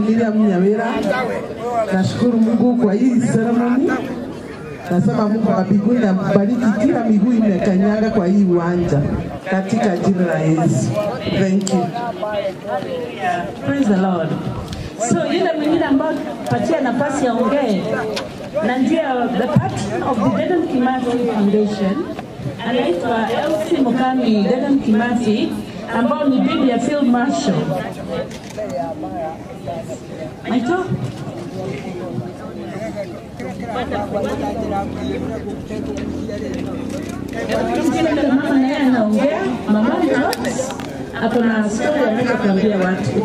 Miriam Nyawira. Nashukuru Mungu kwa hii ceremony. Nasema Mungu wa mbinguni ambariki kila miguu imekanyaga kwa hii uwanja katika jina la Yesu. Thank you. Praise the Lord. So yule mwingine ambao patia nafasi aongee na ndiye the patron of the Dedan Kimathi Foundation, anaitwa Elsie Mukami Dedan Kimathi, ambao ni bibi ya Field Marshal. Maito? Mama naye anaongea, mama ako na story anaweza kuambia watu.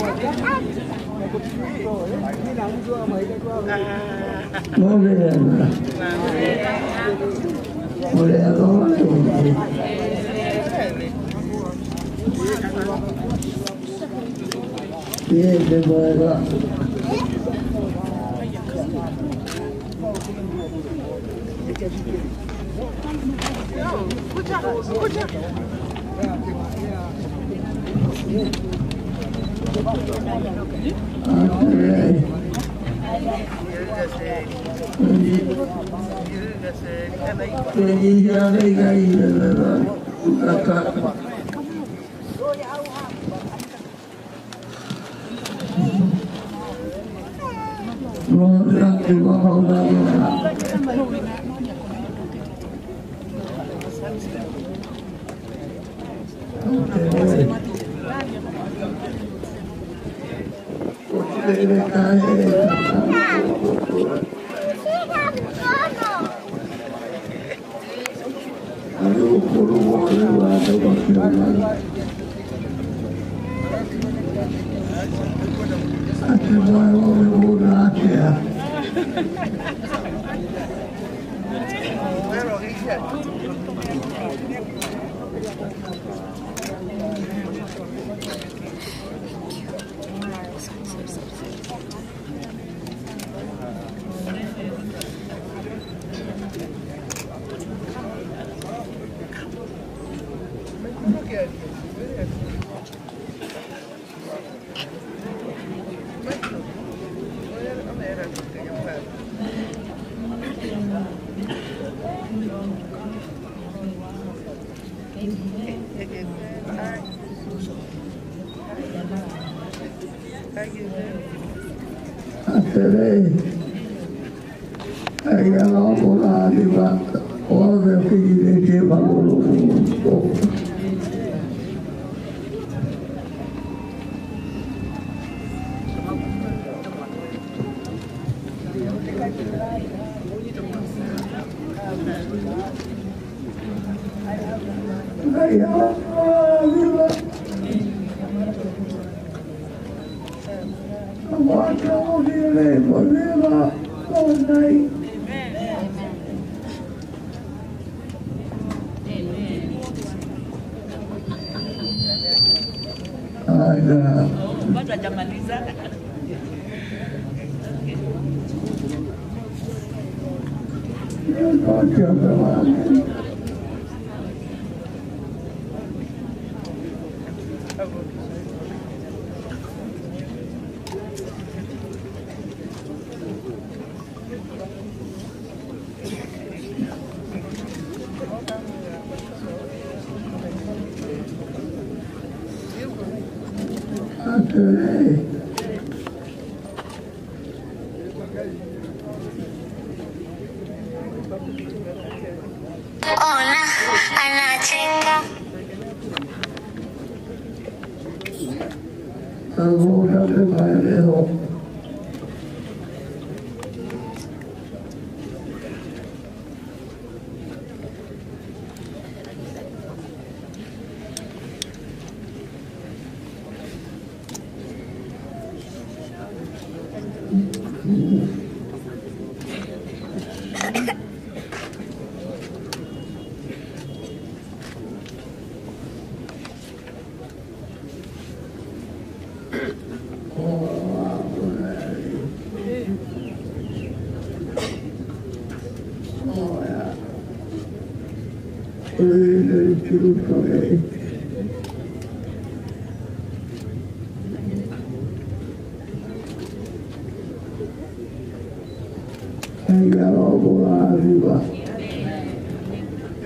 Ngai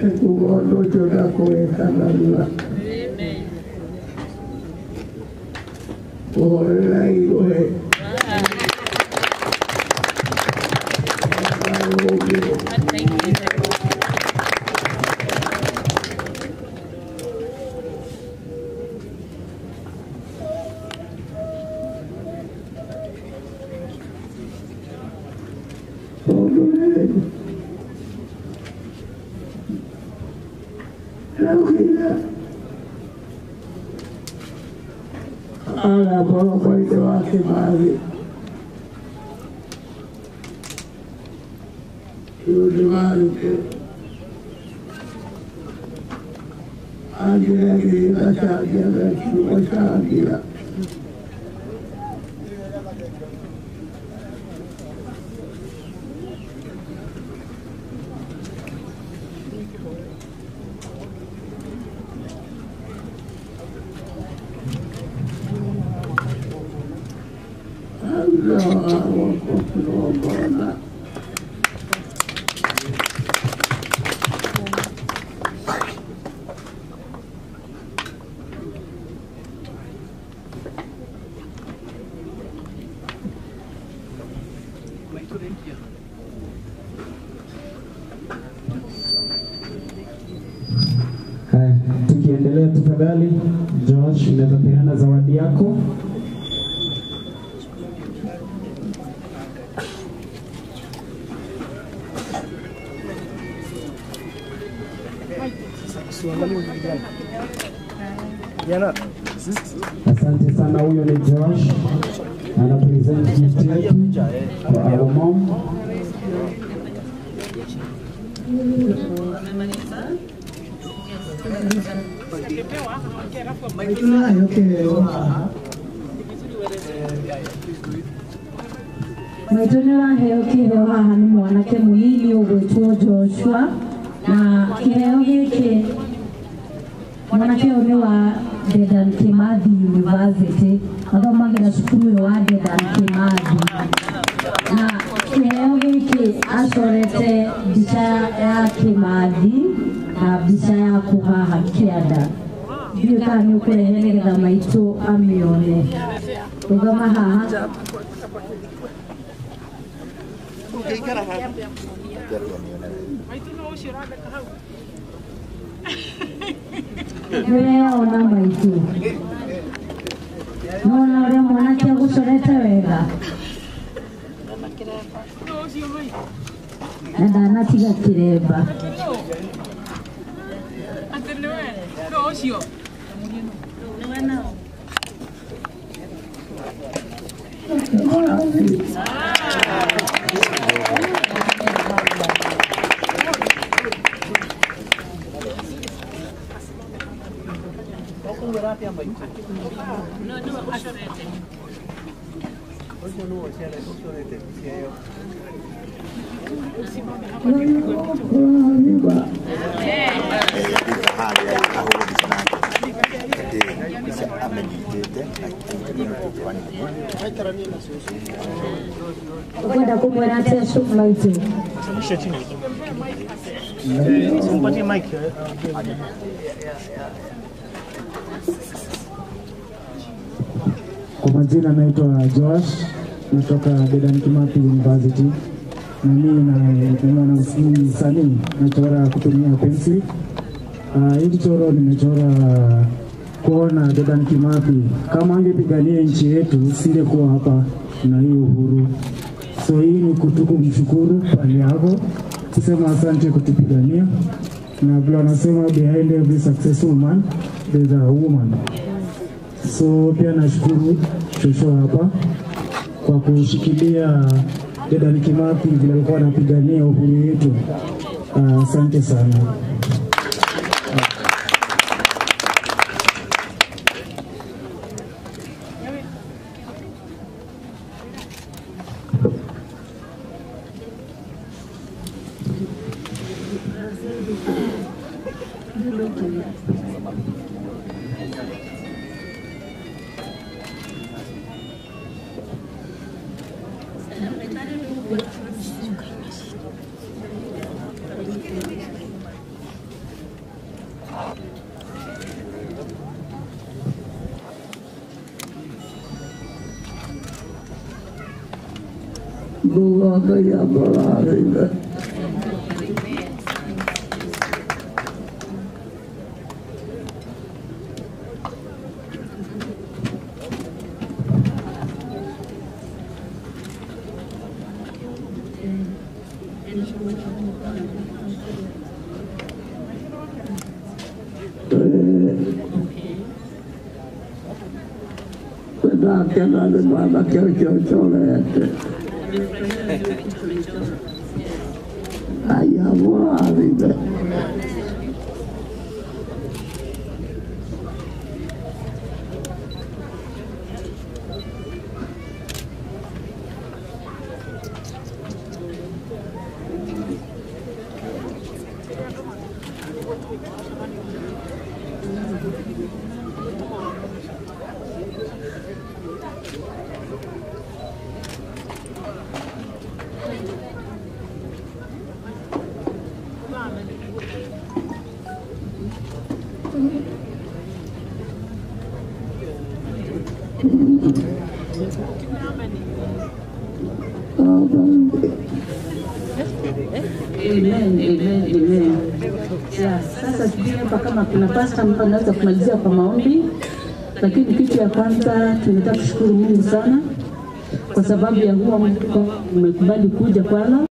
ekuga ũndũ ũcio ndakũwĩka narua. Ũhorerai we. Tukiendelea tafadhali, Josh, unaweza peana zawadi yako. Asante sana, huyo ni Josh ana present gift yetu kwa our mom. Maitũ nĩ ũraheo kĩheo haha nĩ mwanake mũnini ũgwĩtwo Joshua, na kĩheo gĩkĩ mwanake ũyũ nĩ wa Dedan Kimathi University, athomagĩra cukuru ũyũ wa Dedan Kimathi, na kĩheo gĩkĩ acorete mbica ya Kimathi na mbica yaku haha kĩanda. Ndiũĩ kana nĩ ũkũrehe nĩgetha maitũ amĩone. Rũgama haha. Nĩũreyona maitũ, nĩwona ũrĩa mwanake agũcorete wega na ndanatiga kĩremba. Ukwenda kumwĩra atĩa maitũ? Kwa majina naitwa Josh, natoka Dedan Kimathi University, na mimi ni msanii, nachora kutumia penseli. Hii mchoro nimechora kuona Dedan Kimathi kama angepigania nchi yetu singekuwa hapa na hii uhuru. So hii ni kumshukuru pale yako, kusema asante kutupigania, na vile wanasema behind every successful man there's a woman. So pia nashukuru shosho hapa kwa kushikilia Dedan Kimathi vile alikuwa anapigania uhuru wetu. Asante sana. Mungu Ngai amũrathime. Ndakena nĩ mwanake ũcio ũcorete. Ngai amũrathime. Amen, amen, amen. Yeah, sasa sijui hapa kama kuna pastor mtu anaweza kumalizia kwa maombi, lakini kitu ya kwanza tunataka kushukuru Mungu sana kwa sababu ya huo umekubali kuja kwalo.